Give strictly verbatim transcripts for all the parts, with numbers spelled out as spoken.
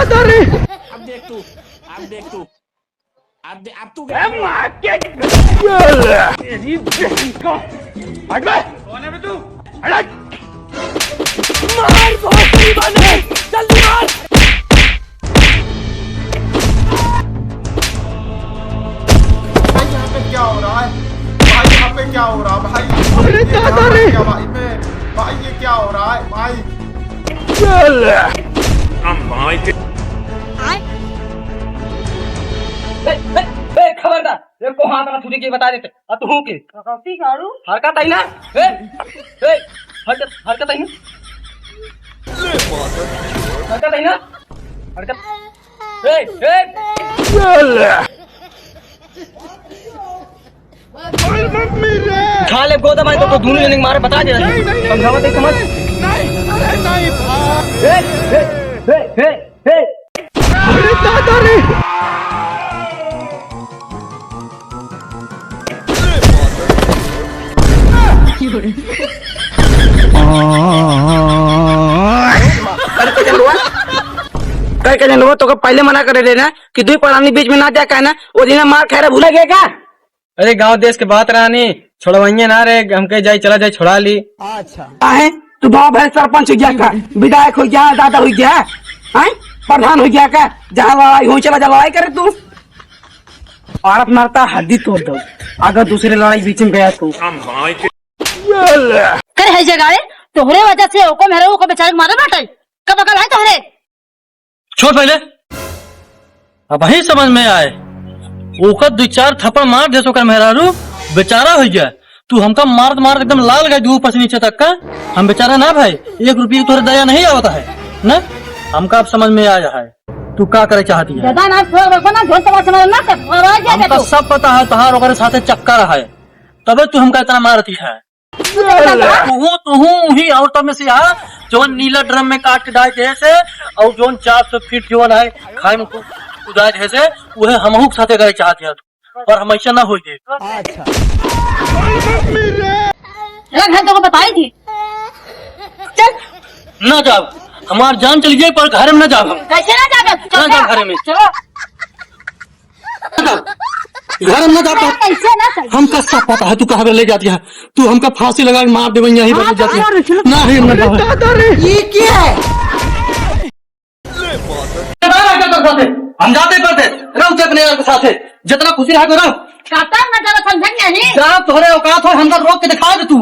अरे! अब देख तू, अब देख तू, अब दे-, अब तू ए, मार के तेरी बहन का। हट बे। कौन है बे तू? हट। मार बहुत तेरी बहन है। जल्दी मार। भाई, यहाँ पे क्या हो रहा है? भाई, यहाँ पे क्या हो रहा है, भाई? अरे ये दादा यहाँ पे रे! क्या, भाई, मैं, भाई, ये क्या हो रहा है, भाई? चल। हम भाई के ए, ए, ए, खबरदार, एको हाथ ना छूटे के बता देते। आ तू के? कौची झाड़ू? हरकत आई ना? ए, ए, हरकत, हरकत आई ना? हरकत आई ना? हरकत, ए, ए। उठा ले गोदा भाई, तो, तो दोनों जने मारे, बता दे। समझावा तो समझ। नहीं, अरे नहीं भाई। ए, ए, ए, ए, ए। अरे दादा रे। अरे कजन लोग, कई कजन लोग, तोका पहिले मना करे रहे ना कि दुई परानी बीच में ना जाए, काहे ना? वो दिन मार खाए रहे, भुला गया का? अरे गाँव देश के बात रहा नी, छोड़वाइए ना रे, हमके जाई, चला जाई, छोड़ा ली। अच्छा। काहे? तू बाप है, सरपंच हो गया का? विधायक हो गया, दादा हो गया? हैं? प्रधान हो गया का? जहाँ लड़ाई हो, चला जा, लड़ाई करे तू। औरत मारता, हड्डी तोड़ दो, अगर दूसरे लड़ाई बीच में गया तो। हम भाई के करे है जगाए, तोहरे वजह से ओको मेहरारू ओको बेचारे के मारे बाटे। कब अकल है तोहरे? छोड़ पहिले, अबहीं समझ में आए। ओकर दुई चार थप्पड़ मार देस ओकर मेहरारू, बेचारा होइ गया। तू हमका मारत मारत एकदम लाल कर दिहू ऊपर से नीचे तक का। हम बेचारा ना भाई, एक रुपये की तोहरे दया नहीं आवत है ना। हमका अब समझ में आया है तू का करे चाहती है। दादा ना, थोड़ा रखो ना, झोल तमाशा मारो ना, सब आवाज क्या हमका तू? सब पता है, तोहार ओकरे साथे चक्कर है, तबे तू हमका इतना मारती है। तू, तू ही औरतन में से हा, जौन नीला ड्रम में काट के डाल दे से, और जौन चार सौ फीट जौन है, खाई में कु-, कुदाय दे से, उहे हमहू के साथे करे चाहत है। पर हम ऐसा ना होई दे। अच्छा। चला, घर तो को बताई थी। चल। ना जाब, हमार जान चली जाए, पर घर में ना जाब हम। कैसे ना जाबे? ना जाब घर में। चलो। घर में ना जाब। कैसे ना चल? हमका सब पता है, तू कहाँ ले जाती है। तू हमका फांसी लगा के मार देबे, यहीं पर हाँ, ले जाती है। तो और सुनो। ना, हम ना जाब। ये क्या है? हम जाते परदेस, रहो तू अपने यार के साथे, जितना खुशी रहा तो रहो। काका, मैं जरा समझन नहीं। जा, तोहरे औकात हो, हमका रोक के दिखा दे तू।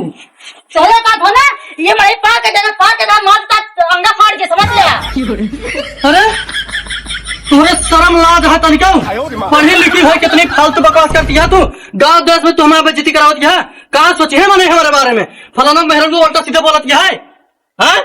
तोहरे औकात हो ना, ये मरे पा के जगह पा के दाम मार का अंडा फाड़ के समझ ले। अरे, तोहरे शर्म लाज है तनिको? पढ़ी लिखी है, कितनी फालतू बकवास करती है तू। गाँव देश में तू हमारे बेइज्जती करावत है। का सोची है मने हमारे बारे में? फलाना मेहरन को उल्टा सीधा बोलत है, हैं?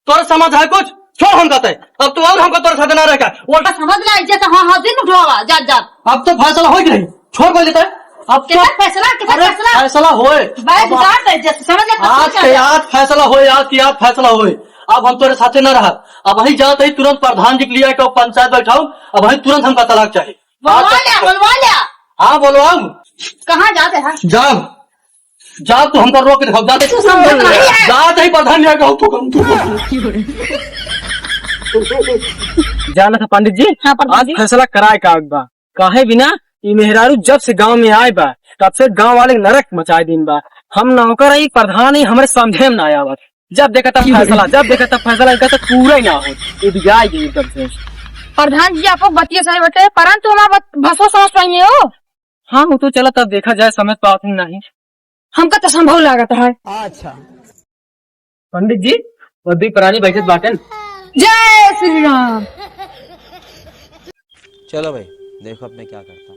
तोरे समझ है कुछ? छोड़ हमका तय। अब तू और हमका तोरे साथे ना रह का। उल्टा समझ ले, जैसे हाँ, हाँ, दिन उठवावा, जा, जा। अब तो फैसला हो गया, छोड़ पहिले तय। अब कितना तो फैसला, कितना अरे, फैसला? फैसला होए। बैठ अब जा, बैठ जा, समझ ले, आज के आज फैसला होए, आज की आज फैसला होए। अब हम तोरे साथे ना रह। अबहीं जात ही तुरंत प्रधान जी के लिए आके पंचायत बैठाओ, अबहीं तुरंत हमका तलाक चाहिए। बोलवा आज ले, बोलवा ले। हाँ, बोलवाओ। कहाँ जाते हैं? जाओ। जा तू हमका रोक के दिखाओ, जा। तू समझत नहीं है। जा, जा ही प्रधान नहीं आएगा, तू कम, तू कम। जाना था पंडित जी, हाँ, प्रधान आज जी। फैसला कराए का बा। काहे बिना ई मेहरारू जब से गांव में आए बा, तब से गांव वाले नरक मचाए दिन बा। हम नौकर ही, प्रधान ही, हमरे समझे में ना आवत। जब देखा तब फैसला, जब देखा तब फैसला, इनका तो पूरा ही ना हो। ये भी जाए गई एकदम से। प्रधान जी, आपको बतिया सही बटे, परंतु हमारा बत-, भसवा समझ पाइए हो। हाँ, वो तो चला तब देखा जाए, समझ पावत ही नहीं। हमका तो संभव लागत है। अच्छा। पंडित जी, वो दुई प्राणी बैठत बाटेन। जय श्री राम। चलो भाई, देखो अब मैं क्या करता हूँ।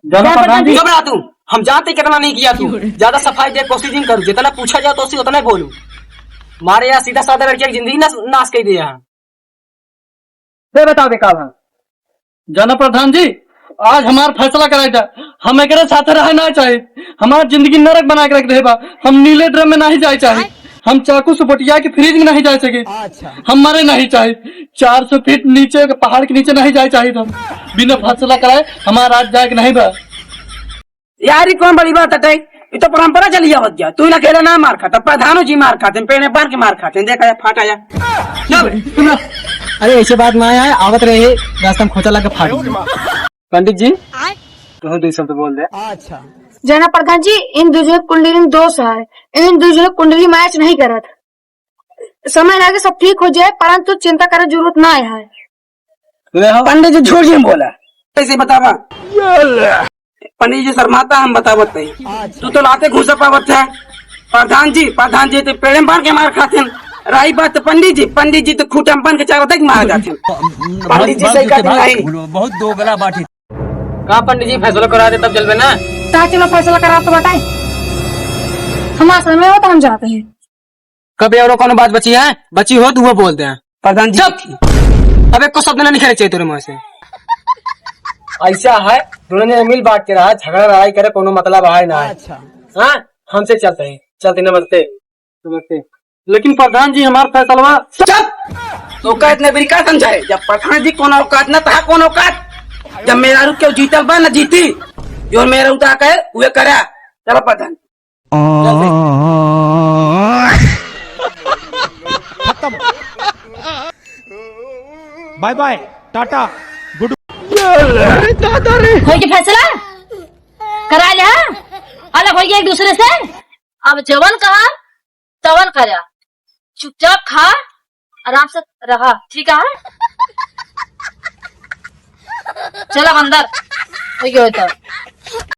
जानो प्रधान जी, चुप रहा तू। हम जानते कितना नहीं किया तू। ज्यादा सफाई दे कोशिश नहीं करू। जितना पूछा जाए तो उसी उतना ही बोलू। मारे यहाँ सीधा साधा लड़किया की जिंदगी ना, नाश कर दिया है। बे बताओ बे का भा? जानो प्रधान जी, आज हमार फैसला कराई दा। हम एकरे साथे रहे ना चाहे। हमार जिंदगी नरक बना के रख दे बा। हम नीले ड्रम में नहीं जाए चाहे। हम चाकू से बटिया के फ्रिज में नहीं जाए सके। अच्छा। हम मरे नहीं चाहे। चार सौ फीट नीचे के पहाड़ के नीचे नहीं जाए चाहे हम। बिना फैसला कराए हमार आज जाए के नहीं बा। यार, ई कौन बड़ी बात हटे? ये तो परंपरा चली आवत जा। तू ना अकेला ना मार खाता, प्रधानो जी मार खाते हैं, पेड़े बांध के मार खाते हैं। देखा या, फाटा या। चल। अरे, ऐसे बात ना आए, आवत रहे, रास्ता में खोचा लग के फाट गया। पंडित जी, आय? तुम दो शब्द बोल दे। अच्छा। जाना प्रधान जी, इन दूजन कुंडली में दोष है, इन दूजन कुंडली मैच नहीं करत। समय लागे सब ठीक हो जाए, परंतु चिंता करे जरूरत ना है। ले हो। पंडित जी झूठ झूठ बोला, कैसे बतावा? पंडित जी शर्माता, हम बतावत नहीं। अच्छा। तू तो लाते घुसा पावत है। प्रधान जी, प्रधान जी तो पेड़े में बांध के मार खाते हैं। रही बात तो पंडित जी, पंडित जी तो खूंटा में बांध के चारों तक मार जाते हैं। पंडित जी सही कहते नहीं। बहुत दोगला बात है। का पंडित जी फैसला करा दे तब चलबे ना? ता चलो फैसला करा तो बताए। हमारा समय हो तो हम जाते हैं। कब एवरो कोनो बात बची है? बची हो तो वो बोल दे। प्रधान जी। चुप! अब एक को शब्द ना निकले चाहिए तोरे मुंह से। ऐसा है, दोनों ने मिल बांट के रहा, झगड़ा लड़ाई करे कोनो मतलब है ना है। अच्छा। हाँ, हमसे चलते हैं, चलते, नमस्ते। नमस्ते। लेकिन प्रधान जी हमार फैसलवा। चुप! औकात ने बिरी का समझाए? जब प्रधान जी कोनो औकात ना, तहा कोनो औकात? जब मेहरारू केहू जीतल बा ना जीती, जो मेहरारू ता कहे, उहे करा। चलो प्रधान। खत्म। बाय बाय, टाटा, गुड। होई के फैसला करा ले, हाँ? अलग होई के एक दूसरे से। अब जवन कहा तवन करा, चुपचाप खा, आराम से रहा, ठीक है? चला अंदर, होई के होई तो।